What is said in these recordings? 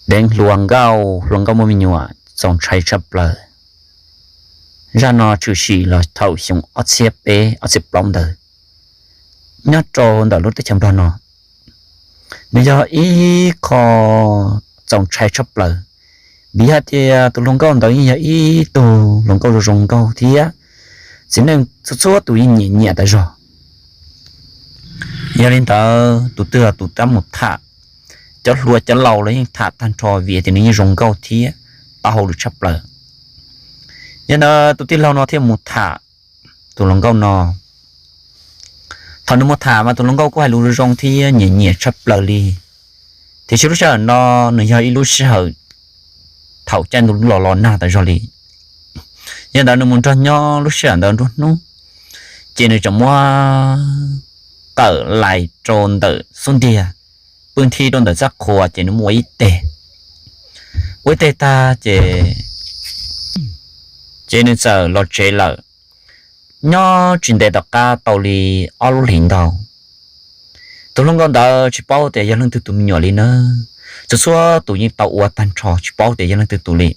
Deev hluas nkauj, hluas nkauj muaj me nyuam txaus ntshai tshaj plaws. Zaj no tshwm sim los thaum xyoo ob txhiab peb ob txhiab plaub ntawd. Nyob rau ntawm lub teb chaws Nplog no, nws yog ib qho txaus ntshai tshaj plaws, vim hais tias tus hluas nkauj ntawd yeej yog ib tug hluas nkauj zoo zoo nkauj thiab txiv neej txhua txhua tus yeej nyiam nyiam tas zog. Yog li ntawd tus twg los tus twg mus tham, cov hluas cov laus los yeej tham tag nrho vim tias nws yeej zoo nkauj thiab tau hauj lwm tshaj plaws. Yog ntawd tus tij laug no thiaj mus tham tus hluas nkauj no. Thaum nws mus tham mas tus hluas nkauj kuj hais lus zoo thiab nyiam nyiam tshaj plaws li, tiam sis lub sij hawm no nws yog ib lub sij hawm thaum caij ntuj los los nag tas zog li. Yog ntawd nws mus nrog nyob lub sij hawm ntawd nruab hnub, ces nws tseem muab qawm lais rau ntawm xub ntiag, pw nthi rau ntawm txaj qhua ces nws muab ua ib teg. Ua ib teg tag ces, ces nws txawm los tsev lawm. Nyob tsis ntev tom qab tau li ob lub hlis ntau, tus hluas nkauj ntawd tsis paub tias yog leej twg tus me nyuam li na. Txhua txhua tus yeej tau ua tag nrho tsis paub tias yog leej twg tus li.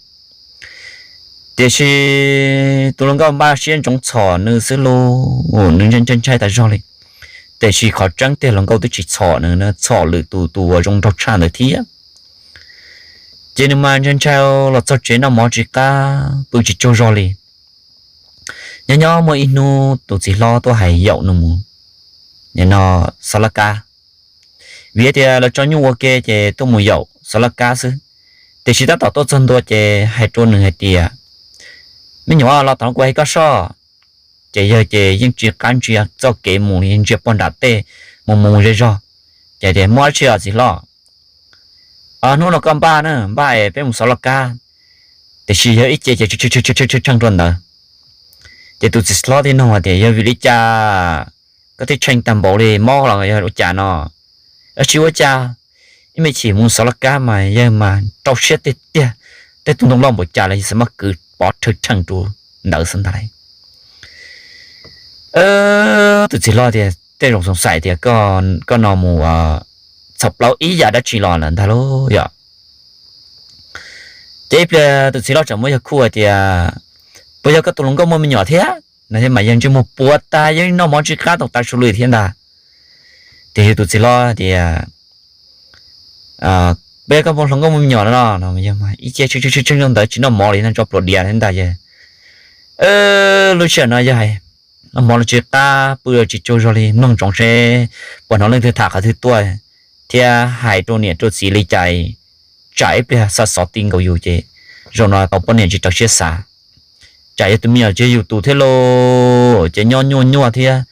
Tiam sis tus hluas nkauj npaj siab ntsoov txhom nws xwb los nws ntshai ntshai tas zog li. Tiam sis qhov tseeb tiag hluas nkauj twb tsis txhom nws, txhom lwm tus tus uas zoo nraug tshaj ntawd thiab. Ces nws mas ntshai ntshai los txog tsev noj mov tsis qab pw tsis tsaug zog li. Nyob nyob muaj ib hnub tus txiv hlob tuaj hais yaum nws mus no xov laj kab, vim tias lawv tso nyuj ua ke ces tuaj mus yaum xov laj kab xwb. Tiam sis tab tom tuaj txog ntua ces hais rau nws hais tias, me nyuam los tom no kuv hais koj soj. Ces yawg ces yeej tsis qab ntsia txoj kev mus, ntsia pog nram tej mus mus ze zog. Ces tias muaj dab tsi os txiv hlob? Hnub no koj npaj na, npaj es peb mus xov laj kab. Tiam sis yawg ib ce ces tshee rau ntawd. Ces tus txiv hlob thiaj nug hais tias yog vim li cas koj thiaj tshee tag npaum li, mob los yog ua cas no? Tsis ua cas, ib me chim mus xov laj kab mas yawg mas rau siab tiag tiag, tej tug ntoo loj npaum cas los yawg xav mas kwv pov rhawv rheej rau ntawd xwb ntag lauj. Tus txiv hlob tias tej zaum xoom xaim tias koj no mus txhaum plaub ib yam dab tsi los lawm ntag lauj yom. Ces ib pliag tus txiv hlob tseem muab yawg kuj hais tias, puas yog koj tus hluas nkauj muaj me nyuam thiab no thiab mas yawg ntsej muag puas tas, yawg noj mov tsis qab tau tas su lwm thiab ntag. Tiam sis tus txiv hlob tias, puas yog koj hluas nkauj muaj me nyuam no no? Ib ce tshee tshee rau ntawd tsis noj mov li no tso pluas dias thiab ntag yawg. Lub sij hawm no yawg hais, noj mov los tsis qab, pw los tsis tsaug zog li, mloog ntsoov seb puas hnov leej twg tham qhov twg tuaj thiab hais rau niam rau txiv li cas, tsam ib pliag xa xov ti nkaus yus ces zaum no tau poj niam tsis raws siab xav, tsam yog tus me nyuam tsis yog yus tus thiab lauj. Ces nyob nyuaj nyuaj thiab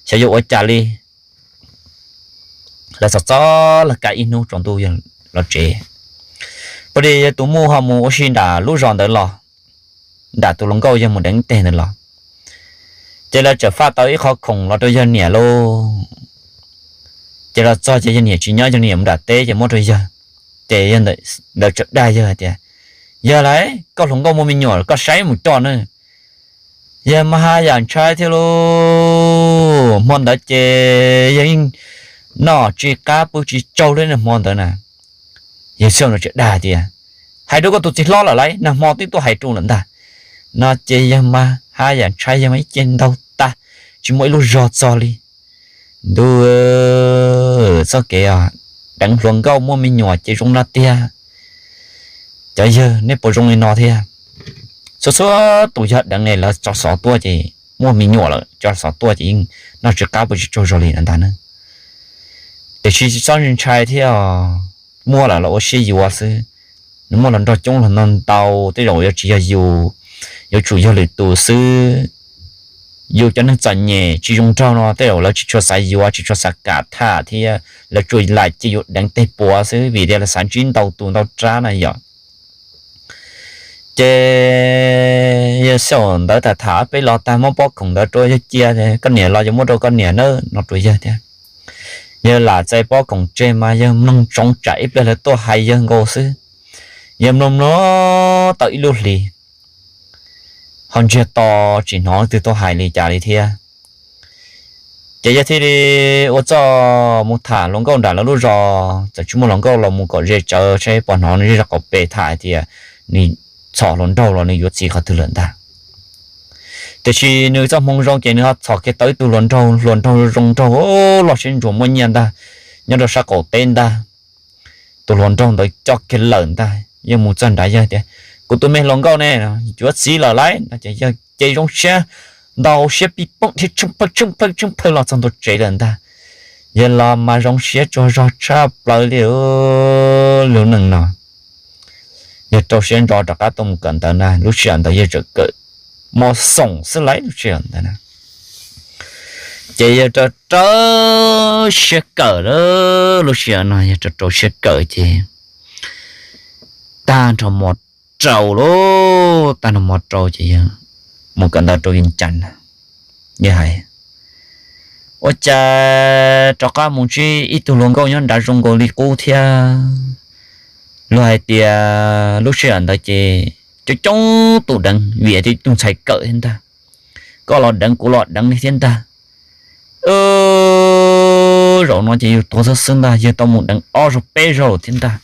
xyov yuav ua cas li. Lawv txhom txhom laj kab ib hnub tsaus ntuj yawg los tsev. Poj niam yawg tus muj ho mus ua si nram lub zos ntawd los, nram tus hluas nkauj yawg mus deev teg ntawd los. Ces lawv txawm faj tau ib qho khoom los rau yawg niam lauj. Ces los txog ces yawg niam tsis nyob, yawg niam mus nram teb ces muab rau yawg. Ces yawg ntawd txawm dag yawg tias, yawg lauj, koj hluas nkauj muaj me nyuam koj saib mus tso na. Yawg mas haj yam ntshai thiab lauj, hmo ntawd ces yawg yeej noj tsis qab pw tsis tsaug li na hmo ntawd na. Yawg xyoj no tseem dag tias, hais rau koj tus txiv hlob lawm lauj, nag hmo twb tuaj hais rau lawm ntag. No ces yawg mas haj yam ntshai, yawg mas ib ce ntaug tag, tsis muaj ib lub zog txog li. Ntuj, txoj kev deev hluas nkauj muaj me nyuam ces zoo no tiag. Cov yawg nej puas zoo li no thiab? Txhua txhua tus yog deev lawv tso xov tuaj ces muaj me nyuam lawm tso xov tuaj ces yeej noj tsis qab pw tsis tsaug zog li ntag na. Tiam sis tsis txhob ntshai thiab, muaj lawm los ua siab yuav xwb. Nws muaj los nrog coob los nrog ntau, tej zaum yuav tsis yog yus, yuav tsum yog lwm tus xwb. Yus cov neeg txom nyem tsis zoo nraug no tej zaum lawv tsis tshua xav yuav, tsis tshua xav kam tham thiab, lawv tsuas lam cia yus deev teg puav xwb vim tias lawv xav ntsib ntau tus ntau rab na yom. Ces yawg xyaum ntawd tham tham peb los tag muab pob khoom ntawd rau yawg cia, koj niam los yuav muab rau koj niam nawb no rau yawg thiab. Yawg lam txais pob khoom tseg mas yawg mloog ntsoov tsam ib pliag lawv tuaj hais yawg nkaus xwb. Yawg mloog mloog tau ib lub hlis, ho ntsiag to tsis hnov leej twg tuaj hais li cas li thiab. Ces yawg thiaj li ua txuj mus tham hluas nkauj nram lawv lub zos, txawm tsis muaj hluas nkauj los mus kom ze tsawv saib puas hnov nws zej zog qhov pes tham hais tias nws txhom hluas nraug los nws yuav txiv qhov twg lawm ntag. Tiam sis nws txoj hmoo zoo ces nws ho txhom kiag tau ib tug hluas nraug, hluas nraug zoo nraug loj siab ntsuas muaj nyiaj ntag, nyob rau sab qaum teb ntag. Tus hluas nraug ntawd coj kiag lawm ntag, yawg mus txog nrad yawg tias, kuv tus me hluas nkauj ne, yuav txiv lawm lauj no ces yawg ces zoo siab, ntau hauv siab pij pooj thiab tsheej plhawj tsheej plhawj tsheej plhawj los txog ntua tsev lawm ntag. Yawg los mas zoo siab tsuag zog tshaj plaws li lub neej no. Yawg rau siab ntso rov qab tuaj mus kawm ntawv na, lub sij hawm ntawd yawg tseem kawm mos xoom xwb lauj, lub sij hawm ntawd na. Ces yawg rau rau siab kawm lawm, lub sij hawm no yawg rau rau siab kawm ces tag nrho mos rau lauj, tag nrho mos rau ces yawg mus kawm ntawv rau yeej cas na, yawg hais, ua cas rov qab mus ntsib ib tug hluas nkauj nyob nrad zoo nkaus li qub thiab. Luag hais tias lub sij hawm ntawd ces coob coob tus deev vim tias ib tug ntxhais kawm thiab ntag, koj los deev kuv los deev li thiab ntag. Zaum no ces yus tuag xwb xwb ntag, yawg tau mus deev ob zaug peb zaug thiab ntag,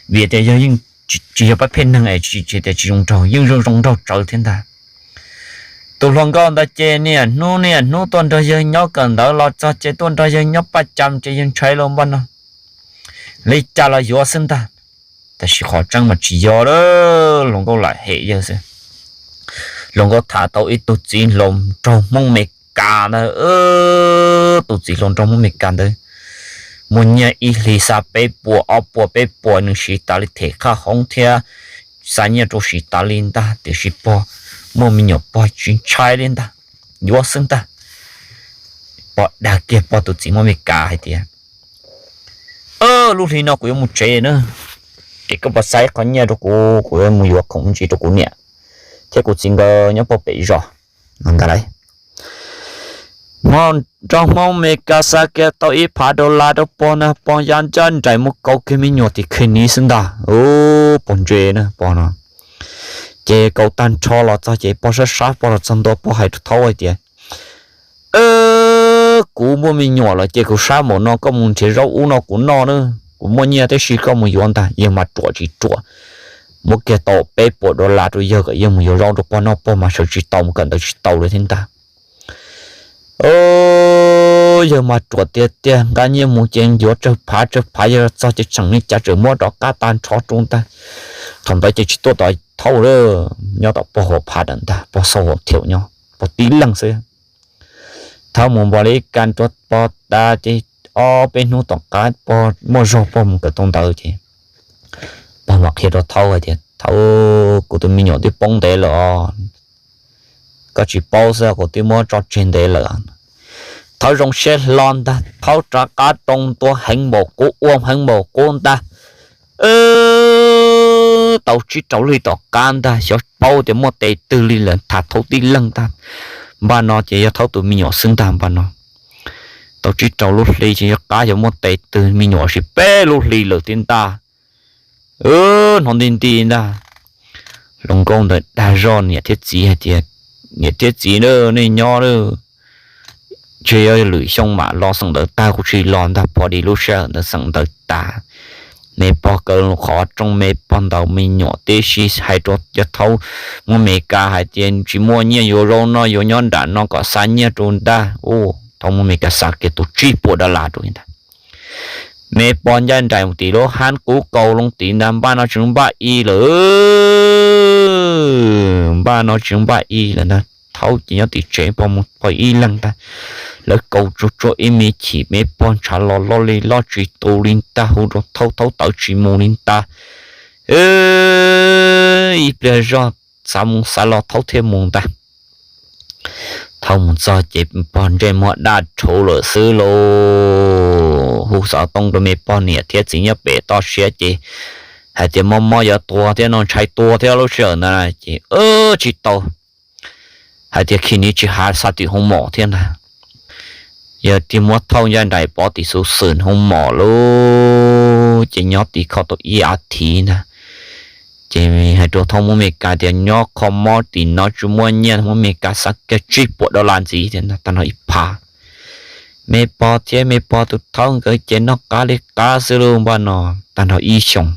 vim tias yawg yeej tsis yog pab pheej neeg es tsis tias tsis zoo nraug, yeej zoo zoo nraug tsawv thiab ntag. Tus hluas nkauj ntawd ces niaj hnub niaj hnub tuaj nrog yawg nyob kawm ntawv los txog ces tuaj nrog yawg nyob paj cas ces yawg ntshai los npaj no li cas los yuav xwb ntag. Tab sis qhov tseeb mas tsis yog, hluas nkauj lam hem yawg xwb. Hluas nkauj tham tau ib tug txiv hluas nraug Hmoob Mes Kas ntag. Tus txiv hluas nraug Hmoob Mes Kas ntawd muaj nyiaj ib hlis xa peb puas ob puas peb puas, nws siv tas li them qhaj hoob thiab xa nyiaj rau siv tas li ntag, tiam sis pog muaj me nyuam pog tsis ntshai li ntag, yuav xwb ntag. Pog dag kiag pog tus txiv Hmoob Mes Kas hais tias, lub hli no kuv yuav mus tsev na, ces koj pab xa ib qho nyiaj rau kuv, kuv yuav mus yuav khoom me ntsis rau kuv niam thiab kuv txiv nkawd nyob pog pem zos no ntag lauj. Hmo nraug Hmoob Mes Kas xa kiag tau ib phav dollar rau pog na, pog ya ncaj nraim mus kaus kiag me nyuam tim khej niv xwb ntag. Pog ntse na pog no. Ces kaus tag nrho los txog ces pog sab sab pog los txog ntua pog hais rau thaub hais tias, kuv muaj me nyuam lawm ces kuv sab npaum no, koj mus nrhiav zaub ub no kuv noj na, kuv muaj nyiaj tib si koj mus yuav ntag. Yawg mas ruam tsis ruam, muab kiag tau peb puas dollar rau yawg kom yawg mus yuav zaub rau pog noj, pog mas sawv tsis tau mus kawm ntawv tsis tau li thiab ntag. Yawg mas ruam tiag tiag, nqa nyiaj mus ces yuav tsawg phav tsawg phav, yawg txog ces tseem li cas tseem muab rov qab tag nrho rau ntag. Thaum ntawd ces tsis tuaj tom thaub lawm, nyob tom pog hauv phav ntawd ntag, pog xauj hauv thiaum nyob pog tib leeg xwb. Thaub mus npog li ib ka rau pog tas ces ob peb hnub tom qab pog muaj zog pog mus kawm tau ntawv ces pog mam qhia rau thaub hais tias, thaub, kuv tus me nyuam twb poob ntev lawm os, koj tsis paub xwb, kuv twb muab tso tseg ntev lawm. Thaub zoo siab hlo ntag, thaub rov qab rau ntua heev npaum qub, ua heev npaum qub ntag. Tau tsib rau lub hli tom qab ntag, xyov paub tias muaj tes twg li lawm, tham thaub tib leeg ntag. Npaj no ces yog thaub tus me nyuam xwb ntag npaj no. Tau tsib rau lub hli ces yog qab xyov muaj tes twg, me nyuam sis peb lub hli lawm thiab ntag. Hnov nti nti ntag. Hluas nkauj ntawd dag zog niam thiab txiv hais tias, niam thiab txiv, nej nyob, ntshe yuav lwm xyoo mam los, xeem ntawv tag kuv tsis los ntag. Pog di lub sij hawm ntawd xeem ntawv tas, me pog kaw qhov rooj, me pog ntaus me nyuam tib si, hais rau yawg thaub Hmoob Mes Kas hais tias tsis muaj nyiaj yuav zaub noj, yuav nyob nram no kom xa nyiaj rau ntag. Thaub Hmoob Mes Kas xa kiag tus tsib puas dollar rau ntag. Me pog ncaj nraim mus tim lub hab qub kaus loo tid ntag, npaj no tsis npaj ib lawm, npaj no tsis npaj ib lawm ntag. Thaub ces nyob tim tsev, pog mus pog ib leeg ntag. Lawv kaus tsuag tsuag ib me chim, me pog ntshav los loj li loj tsis tu li ntag, hu rau thaub, thaub tawv tsis mus li ntag. Ib pliag zog xav mus xav los thaub thiaj mus ntag. Thaub mus txog ces pog ntsej muag daj rhuv lawm xwb lauj. Hu xov tooj rau me pog niam thiab txiv nyob pem toj siab ces hais tias mob mob yuav tuag thiab no, ntshai tuag thiab lub sij hawm ntawd ces tsis tau, hais tias khi nim tsis hais xa tim hoo mom thiab ntag. Yog tiag muab thaub ncaj nraim pov tim xuv xwm hoo mom lauj, ces nyob tim kho tau ib as thiv ntag. Ces hais rau thaub Hmoob Mes Kas tias nyob kho mob tim no tsis muaj nyiaj, Hmoob Mes Kas xa kiag tsib puas dollar ntxiv thiab ntag, tag nrho ib phav. Me pog thiab me pog tus thaub nkawd ces noj qab li qab xwb lauj. Npaj no tag nrho ib xyoos,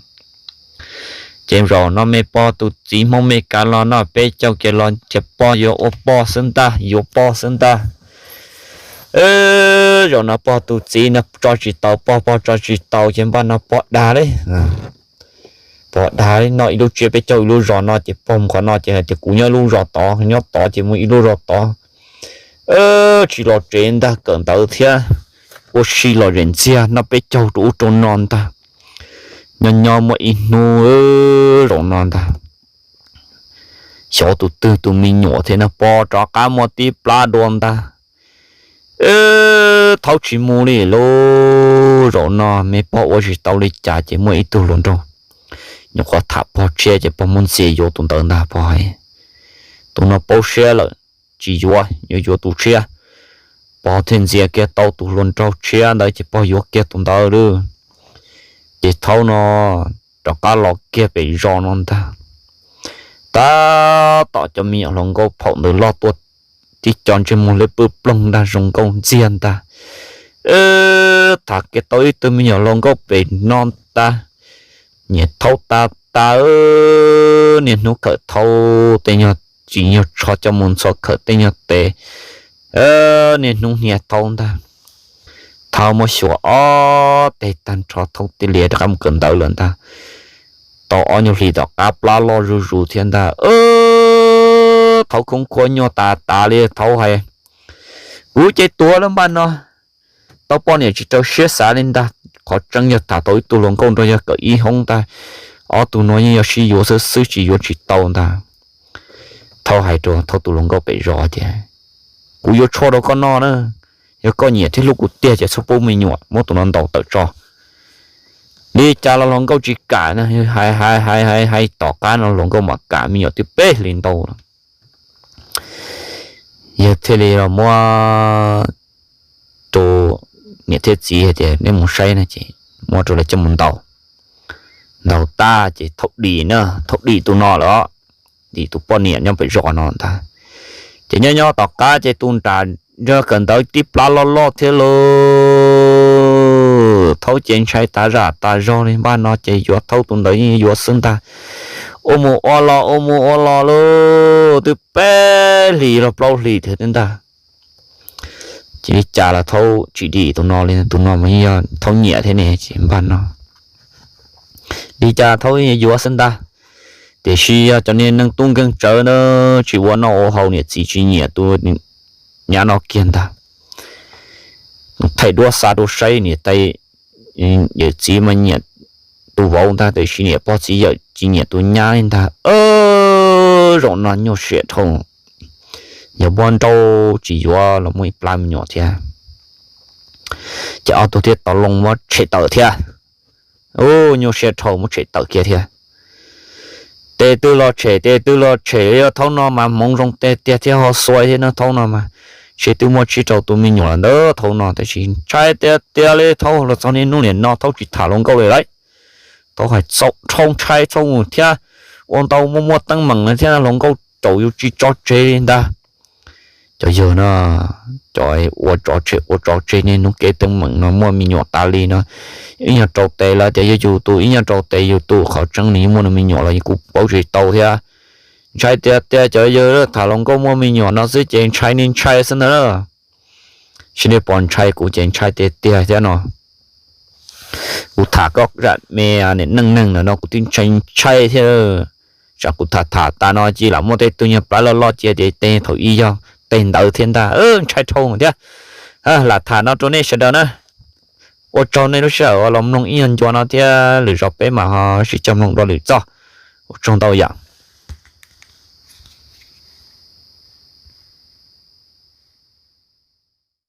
ces zaum no me pog tus txiv Hmoob Mes Kas los noj peb caug kiag los ces pog yuav ua pog xwb ntag, yuav pog xwb ntag. Zaum no pog tus txiv no tso tsis tau pog, pog tso tsis tau ces npaj no pog dag li. Pog dag li, noj ib lub tsiab peb caug ib lub zos no ces pog mus qhov no ces hais tias kuv nyob ib lub zos tod, nyob tod ces mus ib lub zos tod. Tsis los tsev ntag, kawm ntawv thiab ua si los zem ntxiag noj peb caug rau ub rau no ntag. Nyob nyob muaj ib hnub zaum no ntag, xyov tus twg tus me nyuam thiab no pog rov qab muaj tib plab dua ntag. Thaub tsis mus li lauj. Zaum no me pog ua tsis tau li cas ces muaj ib tug hluas nraug nyuam qhuav tham pog tshiab ces pog muab ntxias yuav tus ntawd ntag. Pog hais tus no paub siab lawm, tsis yuav, yuav yuav tus tshiab. Pog thiaj ntxias kiag tau tus hluas nraug tshiab ntawd ces pog yuav kiag tus ntawd lawm. Ces thaub no rov qab los kiag pem zos no ntag. Tab tom cov me nyuam hluas nkauj phaum ntawd loj tuaj tib co ntsej muag liab pwj ploog ntag, zoo nkauj ntxiag ntag. Tham kiag tau ib tug me nyuam hluas nkauj pem no ntag, nyiam thaub tas tas. Niaj hnub khawm thaub tej nyuag tsis nyuag tsho coj mus ntxhua khawm tej nyuag tes, niaj hnub hnia thaub ntag. Thaub muab xyuas ob teg tag nrho thaub thiaj li rov qab mus kawm ntawv lawm ntag. Tau ob nyuag hlis tom qab plab loj zuj zus thiab ntag. Thaub khoob khuab nyuaj tas tas li, thaub hais kuv ces tuag lawm npaj no, tau poj niam tsis raws siab xav li ntag. Qhov tseeb yog tham tau ib tug hluas nkauj nrog yawg kawm ib hoob ntag, ob tug no yeej yog sib yuav xwb xwb tsis yuav tsis tau ntag. Thaub hais rau thaub tus hluas nkauj pem zos tias kuv yuav tshuaj rau koj noj na, yog koj nyiam thiab hlub kuv tiag ces txhob pub me nyuam, muab tus no ntaus tawm tso. Li cas los hluas nkauj tsis kam, hais hais hais hais tom qab no hluas nkauj mam kam, me nyuam twb peb hlis ntau lawm. Yawg thiaj li los muab rau niam thiab txiv hais tias nej mus saib no ces muab rau lawv coj mus ntaus. Ntaus tag ces thaub dim na, thaub dim tus no lawm, dim tus poj niam nyob pem zos no ntag. Ces nyob nyob tom qab ces tus nram nrog kawm ntawv tib plab loj loj thiab lauj. Thaub ces ntshai tas zam tas zog li, npaj no ces yuav thaub tus ntawd yeej yuav xwb ntag. Ua mus ua los ua mus ua los lauj, twb peb hlis los plaub hlis thiab ntag. Ces li cas los thaub tsis dim tus no li, tus no mas yog thaub nyiam thiab ne, ces npaj no li cas thaub yuav xwb ntag. Tiam sis yog cov niag neeg tub nkeeg tsawv na, tsis ua noj ua haus, niam txiv tsis nyiam tus nyab no kiag ntag. Thaij duab xa rau saib niam tais yawm txiv mas nyiam tus vauv ntag, tiam sis niam pog txiv yawm tsis nyiam tus nyab li ntag. Zaum no nyuaj siab dhau, yog muaj nrauj tsis yuav los muaj ib plab me nyuam thiab. Ces ob tug thiaj tau loo muab tshem tawm thiab. Nyuaj siab dhau muab tshem tawm kiag thiab. Tes twg los tshem, tes twg los tshem, yog thaum no mas hmoov zoo tiag tiag thiab ho xuav thiab na, thaum no mas ntshe twb muaj tsib rau tus me nyuam lawm ntag thaum no, tab sis ntshai tiag tiag li, thaum los txog niaj hnub niam no thaum tsis tham hluas nkauj li lawm. Thaum hais txaus rhau ntshai txhaum thiab, ua ntau muaj muaj teeb meem thiab hluas nkauj tsaus yus tsis tso tseg li ntag. Cov yawg no, cov ua tso tseg ua tso tseg niaj hnub kev teeb meem no muaj me nyuam tas li no, ib nyuag rau tes lawv tias yog yus tus, ib nyuag rau tes yus tus, qhov tseeb nws yeej muaj nws me nyuam los kuv paub tsis tau thiab. Ntshai tiag tiag, cov yawg tham hluas nkauj muaj me nyuam no xwb ces ntshai ne ntshai xwb ntag. Sib nej pom ntshai kuv ces ntshai tiag tiag thiab no. Kuv tham koj zam me neej neeg no kuv twb ntshai ntshai thiab. Tsam kuv tham tham tas no cia lam muaj tej tug nyuag plab loj loj cia ces tej thaum ub yog tej ntawd thiab ntag, ntshai dhau thiab. Lam tham no rau nej sawv daws na, ua tsaug nej lub sij hawm uas los mloog ib nyuag ncua no thiab, lwm zaus peb mam ho sib cog mloog dua lwm txoj. Ua tsaug ntau yam.